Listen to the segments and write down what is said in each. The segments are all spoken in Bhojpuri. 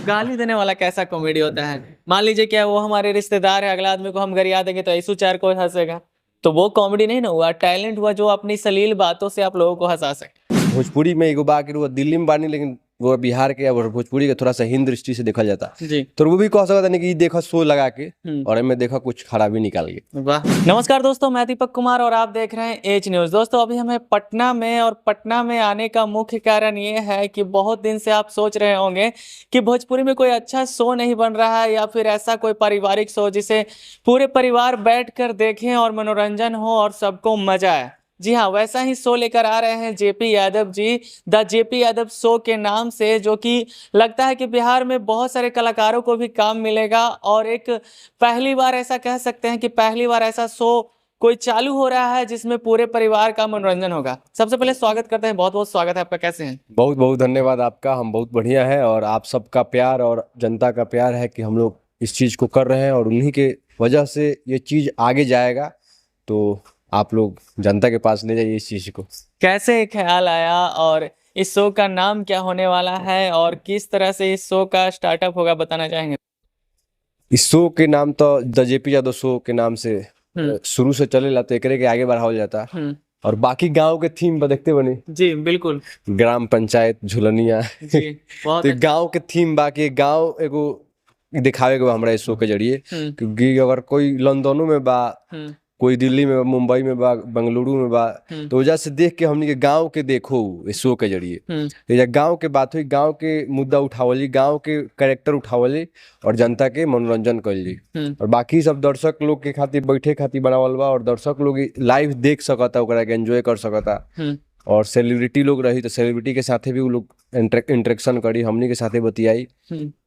गाली देने वाला कैसा कॉमेडी होता है? मान लीजिए क्या वो हमारे रिश्तेदार है, अगला आदमी को हम गरिया देंगे तो ऐसू चार कोई हंसेगा, तो वो कॉमेडी नहीं ना हुआ, टैलेंट हुआ जो अपनी सलील बातों से आप लोगों को हंसा सके। भोजपुरी में एगो बा कि वो दिल्ली में बानी, लेकिन वो बिहार के और भोजपुरी के थोड़ा सा हिंद दृष्टि से देखा जाता जी। तो वो भी कह सकता नहीं कि देखा शो लगा के और एमे देखा कुछ खराबी निकाल के। वाह। नमस्कार दोस्तों, मैं दीपक कुमार और आप देख रहे हैं एच न्यूज। दोस्तों अभी हमें पटना में, और पटना में आने का मुख्य कारण ये है कि बहुत दिन से आप सोच रहे होंगे कि भोजपुरी में कोई अच्छा शो नहीं बन रहा है, या फिर ऐसा कोई पारिवारिक शो जिसे पूरे परिवार बैठ कर देखें और मनोरंजन हो और सबको मजा आए। जी हाँ, वैसा ही शो लेकर आ रहे हैं JP Yadav ji, the JP Yadav show के नाम से, जो कि लगता है कि बिहार में बहुत सारे कलाकारों को भी काम मिलेगा। और एक पहली बार ऐसा कह सकते हैं कि पहली बार ऐसा शो कोई चालू हो रहा है जिसमें पूरे परिवार का मनोरंजन होगा। सबसे पहले स्वागत करते हैं, बहुत बहुत स्वागत है आपका, कैसे हैं? बहुत बहुत धन्यवाद आपका, हम बहुत बढ़िया है और आप सबका प्यार और जनता का प्यार है कि हम लोग इस चीज़ को कर रहे हैं और उन्हीं के वजह से ये चीज़ आगे जाएगा। तो आप लोग जनता के पास ले जाइए इस चीज़ को। कैसे ख्याल आया और इस शो का नाम क्या होने वाला है और किस तरह से इस शो का स्टार्टअप होगा, बताना चाहेंगे? इस शो के नाम तो the JP Yadav show के नाम से शुरू से चलेला, तो एकरे के आगे बढ़ावल जाता और बाकी गांव के थीम पर देखते बनी। जी बिल्कुल, ग्राम पंचायत झुलनिया जी बहुत तो गांव के थीम बा कि गांव एगो दिखावे के बा हमरा इस शो के जरिए, क्योंकि अगर कोई लंदनों में बा, कोई दिल्ली में बा, मुंबई में बा, बेंगलुरु में बा, तो वजह से देख के हमनी के गांव के देखो इस शो के जरिए। तो गांव के बात हुई, गांव के मुद्दा उठावली, गांव के कैरेक्टर उठावली और जनता के मनोरंजन कैली। और बाकी सब दर्शक लोग के खातिर बैठे खातिर बनावल बा और दर्शक लोग लाइव देख सकता, ओकरा के एंजॉय कर सकता। और सेलिब्रिटी लोग रही तो सेलिब्रिटी के साथे भी वो लोग इंटरेक्शन करी, हमनी के साथे बतियाई।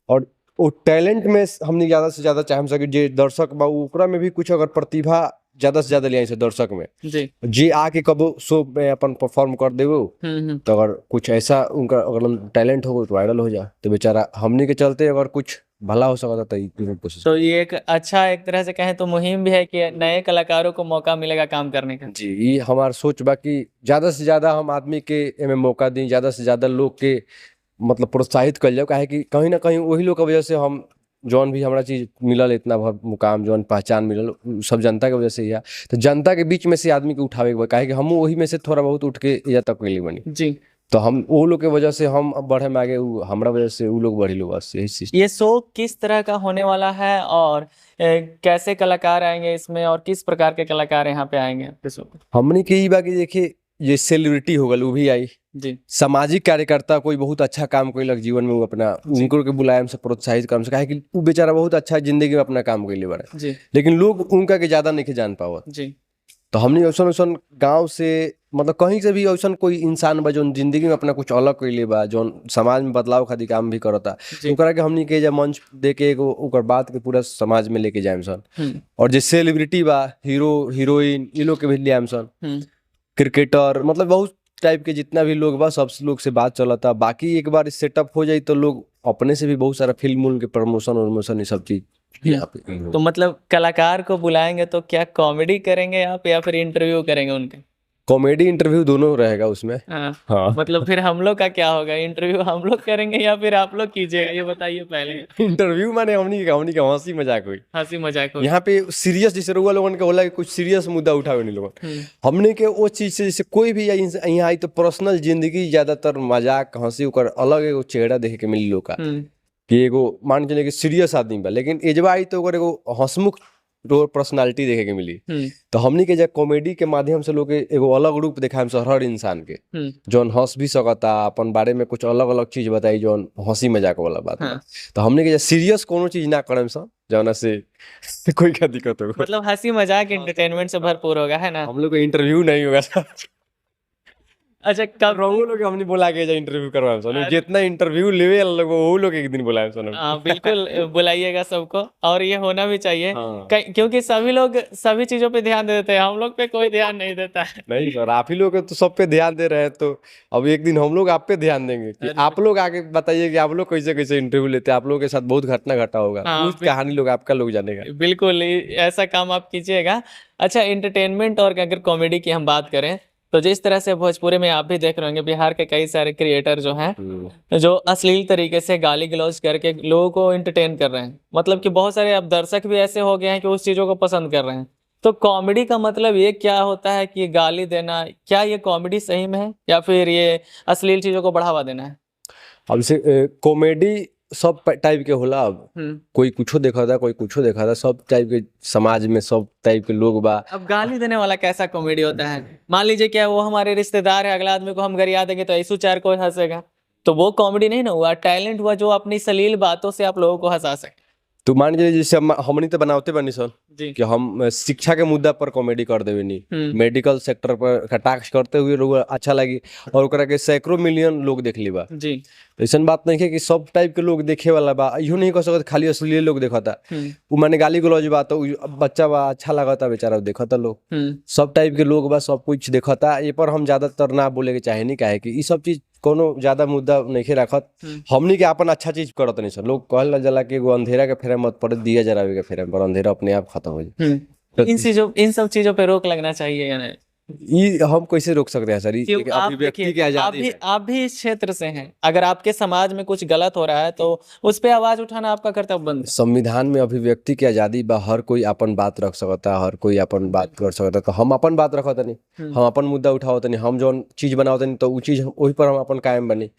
और वो टैलेंट में हमनी ज्यादा से ज्यादा चाहे सके जे दर्शक बा ओकरा में भी कुछ अगर प्रतिभा ज्यादा से ज्यादा ले दर्शक में जी जे आके कबो शो में अपन परफॉर्म कर देबो, तो अगर कुछ ऐसा उनका अगर टैलेंट हो तो वायरल हो जा, तो बेचारा हमनी के चलते अगर कुछ भला हो सकता तो कोशिश। तो ये एक अच्छा एक तरह से कहें तो मुहिम भी है कि नए कलाकारों को मौका मिलेगा काम करने का। जी, ये हमारा सोच बा कि ज्यादा से ज्यादा हम आदमी के एमे मौका दी, ज्यादा से ज्यादा लोग के मतलब प्रोत्साहित कर जाओ, काहे कि कहीं ना कहीं वही लोग के वजह से हम जौन भी हमारा चीज मिलल, इतना मुकाम जौन पहचान मिलल, सब जनता के वजह से ही है। तो जनता के बीच में से आदमी के उठावे के बा, काहे कि हम वही में से थोड़ा बहुत उठ के या तक कैली बनी जी। तो हम वो लोग के वजह से हम बढ़े में आगे, हमरा वजह से वो लोग बढ़ी लो, बस यही चीज। ये शो किस तरह का होने वाला है और कैसे कलाकार आएंगे इसमें और किस प्रकार के कलाकार यहाँ पे आएंगे आपके शो? हमने के बाकी देखिए, ये सेलिब्रिटी हो गल वो भी आई जी, सामाजिक कार्यकर्ता कोई बहुत अच्छा काम कैलक जीवन में, वो अपना उनको के बुलाए से प्रोत्साहित करम से, काहे कि वो बेचारा बहुत अच्छा जिंदगी में अपना काम कैले बारे जी, लेकिन लोग उनका के ज्यादा नहीं जान पावत जी। तो हमने ऐसा ऐसा गांव से मतलब कहीं से भी ऐसा कोई इंसान बा जौन जिंदगी में अपना कुछ अलग कैले बा, जौन समाज में बदलाव खातिर काम भी करता, ओकरा के हमनी के जब मंच दे के एगो ओकर बात के पूरा समाज में लेके जाएम सन। और जे सेलिब्रिटी बा, हीरो हीरोइन, ये लोग के भी ले आएम सन, क्रिकेटर, मतलब बहुत टाइप के जितना भी लोग बा सब लोग से बात चलता। बाकी एक बार सेटअप हो जाए तो लोग अपने से भी बहुत सारा फिल्म उल के प्रमोशन वर्मोशन ये सब चीज। तो मतलब कलाकार को बुलाएंगे तो क्या कॉमेडी करेंगे आप या फिर इंटरव्यू करेंगे उनके? कॉमेडी इंटरव्यू दोनों रहेगा उसमें। हाँ। मतलब फिर हम लोग का क्या होगा, इंटरव्यू हम लोग करेंगे या फिर आप लोग कीजिएगा, ये बताइए पहले। इंटरव्यू माने हमनी के हंसी मजाक हुई, हंसी मजाक हुई। यहाँ पे सीरियस जैसे रउआ लोगन के होला कि कुछ सीरियस मुद्दा उठावे नहीं लोगन, हमने के वो चीज से जैसे कोई भी यहाँ आई तो पर्सनल जिंदगी ज्यादातर मजाक हंसी ओकर अलग एगो चेहरा देखे के मिली लोग का, कि एगो मान के चलिए कि सीरियस आदमी बा लेकिन एजवा आई तो ओकर एगो हंसमुख पर्सनालिटी देखे के मिली। तो हमनी के जब कॉमेडी के माध्यम से लोग एगो अलग रूप देखाएम से हर इंसान के, जौन हंस भी सकता, अपन बारे में कुछ अलग अलग चीज बताई जौन हंसी मजाक वाला बात। हाँ। तो हमनी के जब सीरियस कोनो चीज ना करम सा जौना से कोई क्या दिक्कत होगा, मतलब हंसी मजाक एंटरटेनमेंट से भरपूर होगा, है ना? हम लोग को इंटरव्यू नहीं होगा सर। अच्छा, कब रोहू लोग हमने बोला के जा इंटरव्यू करवाएम सन, जितना इंटरव्यू लेवे लोग वो लोग एक दिन बुलाएम सन। हां बिल्कुल बुलाइएगा सबको, और ये होना भी चाहिए। हाँ। क्योंकि सभी लोग सभी चीजों पे ध्यान दे देते हैं, हम लोग पे कोई ध्यान नहीं देता है। नहीं सर, आप ही लोग तो सब पे ध्यान दे रहे हैं, तो अब एक दिन हम लोग आप पे ध्यान देंगे कि आप लोग आगे बताइए कि आप लोग कैसे कैसे इंटरव्यू लेते हैं, आप लोगों के साथ बहुत घटना घटा होगा, कहानी लोग आपका लोग जानेगा। बिल्कुल ऐसा काम आप कीजिएगा। अच्छा, एंटरटेनमेंट और अगर कॉमेडी की हम बात करें तो जिस तरह से भोजपुरी में आप भी देख रहे होंगे, बिहार के कई सारे क्रिएटर जो हैं, जो अश्लील तरीके से गाली गलौज करके लोगों को एंटरटेन कर रहे हैं, मतलब कि बहुत सारे अब दर्शक भी ऐसे हो गए हैं कि उस चीज़ों को पसंद कर रहे हैं। तो कॉमेडी का मतलब ये क्या होता है कि गाली देना, क्या ये कॉमेडी सही में है या फिर ये अश्लील चीज़ों को बढ़ावा देना है? अब से कॉमेडी सब टाइप के होला। अब कोई कुछो देखता, कोई कुछो देखता, सब टाइप के समाज में सब टाइप के लोग बा। अब गाली देने वाला कैसा कॉमेडी होता है? मान लीजिए क्या वो हमारे रिश्तेदार है, अगला आदमी को हम गरिया देंगे तो ऐसू चार कोई हंसेगा, तो वो कॉमेडी नहीं ना हुआ, टैलेंट हुआ जो अपनी सलील बातों से आप लोगों को हंसा सके। तो मान लीजिए जैसे हमनी तो बनावते बनी सन कि हम शिक्षा के मुद्दा पर कॉमेडी कर देवे नी, मेडिकल सेक्टर पर कटाक्ष करते हुए लोग अच्छा लगी और ओकरा के सैकड़ों मिलियन लोग देख ली बा जी। ऐसा बात नहीं है कि सब टाइप के लोग देखे वाला बा, इहो नहीं कह सकत खाली अश्लील लोग देखता। वो माने गाली गलौज बा तो बच्चा बा अच्छा लगता बेचारा देखता लोग, सब टाइप के लोग बा, सब कुछ देखता। ये पर हम ज्यादातर ना बोले के चाहे नहीं, काहे कि ई सब चीज कोनो ज्यादा मुद्दा नहीं रखत। हमनी के अपन अच्छा चीज करत नहीं सर। लोग कहल जाला कि एगो अंधेरा के फेरा मत पड़े, दिया जरावे के फेरा पर अंधेरा अपने आप खत्म हो जाए। तो इन सब चीजों पे रोक लगना चाहिए या नहीं? ये हम कैसे रोक सकते हैं सर? ये अभिव्यक्ति की आजादी है। आप भी इस क्षेत्र से हैं, अगर आपके समाज में कुछ गलत हो रहा है तो उस पे आवाज उठाना आपका कर्तव्य बनता है। संविधान में अभिव्यक्ति की आजादी बा, हर कोई अपन बात रख सकता, हर कोई अपन बात कर सकता। तो हम अपन बात रखत नहीं, हम अपन मुद्दा उठावत नहीं, हम जौन चीज बनावत नहीं तो उ चीज वही पर हम अपन कायम बनी।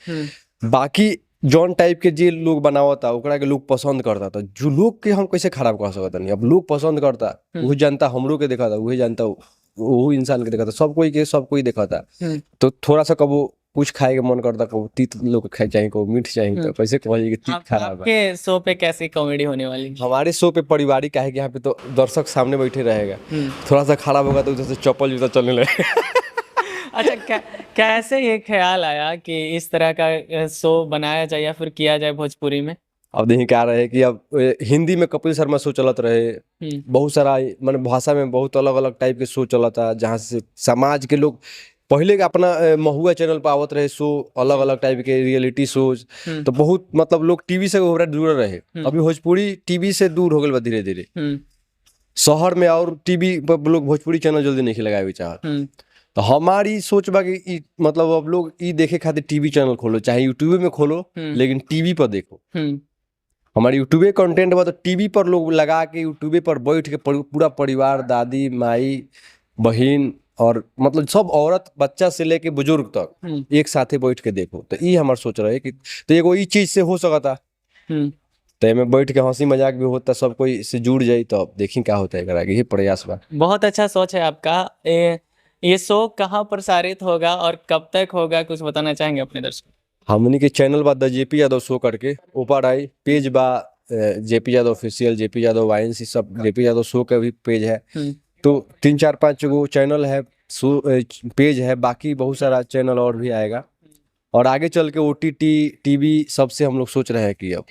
बाकी जौन टाइप के जे लोग बनावता ओकरा के लोग पसंद करता, तो जो लोग के हम कैसे खराब कर सकता नहीं? अब लोग पसंद करता, वही जनता हमरो के देखता, वही जनता वो इंसान के देखता, सब कोई के सब कोई देखता। तो थोड़ा सा कबो कुछ खाए के मन करता, कबो तीत लोग खाए चाहिए, कबो मीठ चाहिए, तो कैसे कहिए कि तीत खराब है। आपके शो पे कैसी कॉमेडी होने वाली है? हमारे शो पे पारिवारिक है कि यहाँ पे तो दर्शक सामने बैठे रहेगा, थोड़ा सा खराब होगा तो उधर से चप्पल जूता चलने लगेगा। अच्छा, कैसे ये ख्याल आया कि इस तरह का शो बनाया जाए या फिर किया जाए भोजपुरी में? अब देखिए क्या रहे कि अब हिंदी में कपिल शर्मा शो चलत रहे, बहुत सारा माने भाषा में बहुत अलग अलग टाइप के शो चलता, जहाँ से समाज के लोग पहले के अपना महुआ चैनल पर आवत रहे शो, अलग अलग टाइप के रियलिटी शोज, तो बहुत मतलब लोग टीवी से ओकरा जुड़ल रहे। अभी भोजपुरी टीवी से दूर हो गए बा धीरे धीरे। शहर में और टीवी पर लोग भोजपुरी चैनल जल्दी नहीं लगाए चाहत। तो हमारी सोच बा कि मतलब अब लोग ई देखे खातिर टीवी चैनल खोलो, चाहे यूट्यूब में खोलो, लेकिन टीवी पर देखो। हमारे यूट्यूबे कंटेंट बा तो टीवी पर लोग लगा के यूट्यूबे पर बैठ के पूरा परिवार, दादी माई बहन और मतलब सब औरत बच्चा से लेके बुजुर्ग तक एक साथे बैठ के देखो। तो ये हमार सोच रहे कि तो एगो ई चीज से हो सकता, तो एमे बैठ के हंसी मजाक भी होता, सब कोई से जुड़ जाए, तो अब देखी क्या होता है एकरा आगे, ये प्रयास बा। बहुत अच्छा सोच है आपका। ये शो कहाँ प्रसारित होगा और कब तक होगा, कुछ बताना चाहेंगे अपने दर्शकों? हमनी के चैनल बा द जेपी यादव शो करके, ऊपर आई पेज बा JP Yadav official, JP Yadav wines, सब जेपी यादव शो का भी पेज है। तो 3 4 5 गो चैनल है, शो पेज है, बाकी बहुत सारा चैनल और भी आएगा और आगे चल के OTT TV सबसे हम लोग सोच रहे हैं कि अब,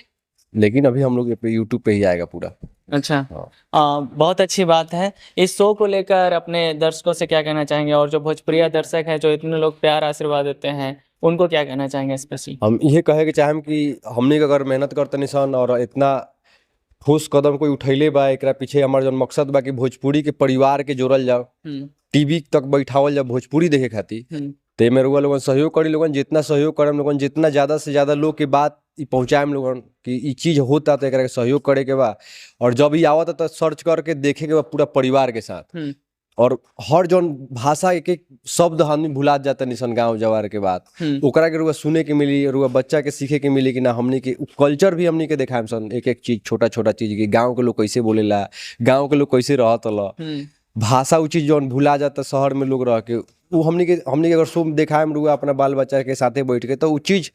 लेकिन अभी हम लोग यूट्यूब पे ही आएगा पूरा। अच्छा, हाँ। बहुत अच्छी बात है। इस शो को लेकर अपने दर्शकों से क्या कहना चाहेंगे, और जो भोजपुरिया दर्शक हैं जो इतने लोग प्यार आशीर्वाद देते हैं, उनको क्या कहना चाहेंगे स्पेशली? हम ये कहे के चाहेम कि हमने अगर मेहनत करते निशान और इतना ठोस कदम कोई उठैले बा, एकरा पीछे हमार जौन मकसद बा कि भोजपुरी के परिवार के जोड़ल जाओ, टीवी तक बैठावल जाओ भोजपुरी देखे खातिर, तो एमे रउआ लोगन सहयोग करी लोगन, जितना सहयोग करम लोगन, जितना ज़्यादा से ज़्यादा लोग के बात ई पहुँचाएम लोगन कि ई चीज़ होता तो एकरा के सहयोग करे के बा। और जब ई आवता तो सर्च करके देखे के बा पूरा परिवार के साथ। और हर जौन भाषा एक एक शब्द आदमी भुला जाता निसन गाँव जवार के बात, ओकरा के रुआ सुने के मिली, रुआ बच्चा के सीखे के मिली कि ना हमनी के कल्चर भी हमनी के देखाएम सन, एक एक चीज छोटा छोटा चीज कि गाँव के लोग कैसे बोलेला, गाँव के लोग कैसे रहत ल, भाषा उ चीज जौन भुला जाता शहर में लोग रह के, वो हमनी के अगर शो देखाएम रुआ अपना बाल बच्चा के साथे बैठ के, तो उ चीज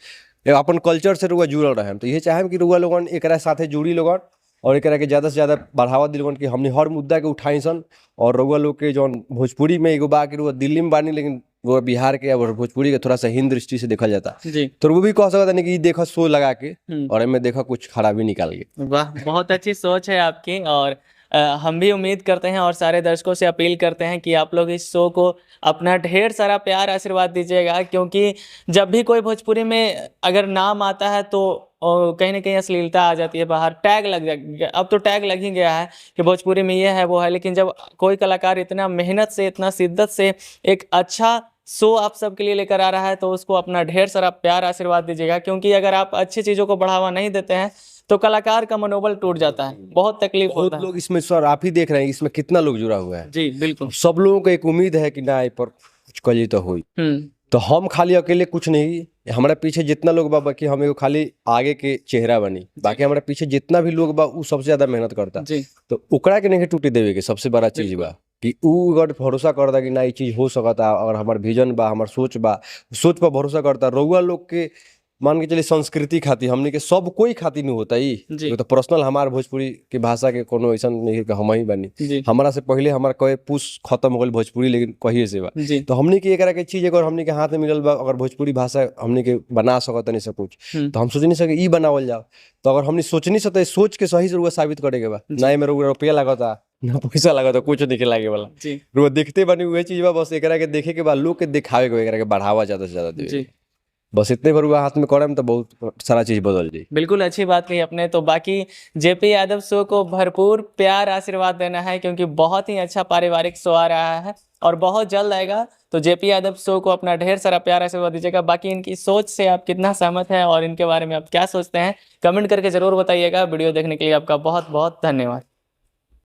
अपन कल्चर से रुआ जुड़ल रहे। तो ये चाहेम कि रुआ लोगन एकरा साथे जुड़ी लोगन और एकरा के ज़्यादा से ज़्यादा बढ़ावा दिलवन कि हमने हर मुद्दा के उठाई सन। और रउआ लोग के जौन भोजपुरी में एगो बा कि रउआ दिल्ली में बानी, लेकिन वो बिहार के और भोजपुरी के थोड़ा सा हिंद दृष्टि से देखल जाता जी, तो वो भी कह सकता नहीं कि देखा शो लगा के और एमे देखा कुछ खराबी निकाल के। वाह, बहुत अच्छी सोच है आपकी। और हम भी उम्मीद करते हैं और सारे दर्शकों से अपील करते हैं कि आप लोग इस शो को अपना ढेर सारा प्यार आशीर्वाद दीजिएगा, क्योंकि जब भी कोई भोजपुरी में अगर नाम आता है तो कहीं ना कहीं अश्लीलता आ जाती है बाहर, टैग लग जा, अब तो टैग लग ही गया है कि भोजपुरी में ये है वो है, लेकिन जब कोई कलाकार इतना मेहनत से, इतना शिद्दत से एक अच्छा शो आप सबके लिए लेकर आ रहा है, तो उसको अपना ढेर सारा प्यार आशीर्वाद दीजिएगा, क्योंकि अगर आप अच्छी चीज़ों को बढ़ावा नहीं देते हैं तो कलाकार का मनोबल टूट जाता है, बहुत तकलीफ बहुत होता है। लोग इसमें सर आप ही देख रहे हैं इसमें कितना लोग जुड़ा हुआ है। जी बिल्कुल। सब लोगों को एक उम्मीद है कि ना ए पर कुछ करी तो होई। तो हम खाली अकेले कुछ नहीं, हमारा पीछे जितना लोग बा, बाकी हम एगो खाली आगे के चेहरा बनी, बाकी हमारा पीछे जितना भी लोग बा उ सबसे ज्यादा मेहनत करता। जी। तो ओकरा के नहीं टूटे देवे के सबसे बड़ा चीज बा कि उ अगर भरोसा करता कि ना ई चीज हो सकता, अगर हमार विजन बा, हमार सोच बा, सोच पर भरोसा करता। रउआ लोग के मान के चलिए संस्कृति खातिर हमनी के सब कोई खातिर नहीं होता ई। जी। तो पर्सनल हमार भोजपुरी के भाषा के कोनो ऐसा नहीं है कि हम ही बानी। जी। हमारा से पहले हमार कए पुष खत्म हो गइल भोजपुरी, लेकिन कहिए से बा। जी। तो हमनी के एकरा के चीज अगर हमनी के हाथ में मिलल बा, अगर भोजपुरी भाषा हमनी के बना सकत नहीं सब कुछ, तो हम सोच नहीं सके ई बनावल जाओ। तो अगर हमनी सोचनी से तो सोच के सही से रुआ साबित करे के बा। ना एमे रुआ रुपया लागता ना पैसा लागता, कुछ नहीं लागे वाला। जी। रुआ देखते बानी उहे चीज बा, बस एकरा के देखे के बा, लोग के दिखावे के बा, एकरा के बढ़ावा ज्यादा से ज्यादा देवे। जी। बस इतने भर हुआ हाथ में करम तो बहुत सारा चीज बदल जाए। बिल्कुल अच्छी बात कही आपने। तो बाकी जेपी यादव शो को भरपूर प्यार आशीर्वाद देना है, क्योंकि बहुत ही अच्छा पारिवारिक शो आ रहा है और बहुत जल्द आएगा। तो जेपी यादव शो को अपना ढेर सारा प्यार आशीर्वाद दीजिएगा। बाकी इनकी सोच से आप कितना सहमत हैं और इनके बारे में आप क्या सोचते हैं, कमेंट करके जरूर बताइएगा। वीडियो देखने के लिए आपका बहुत बहुत धन्यवाद।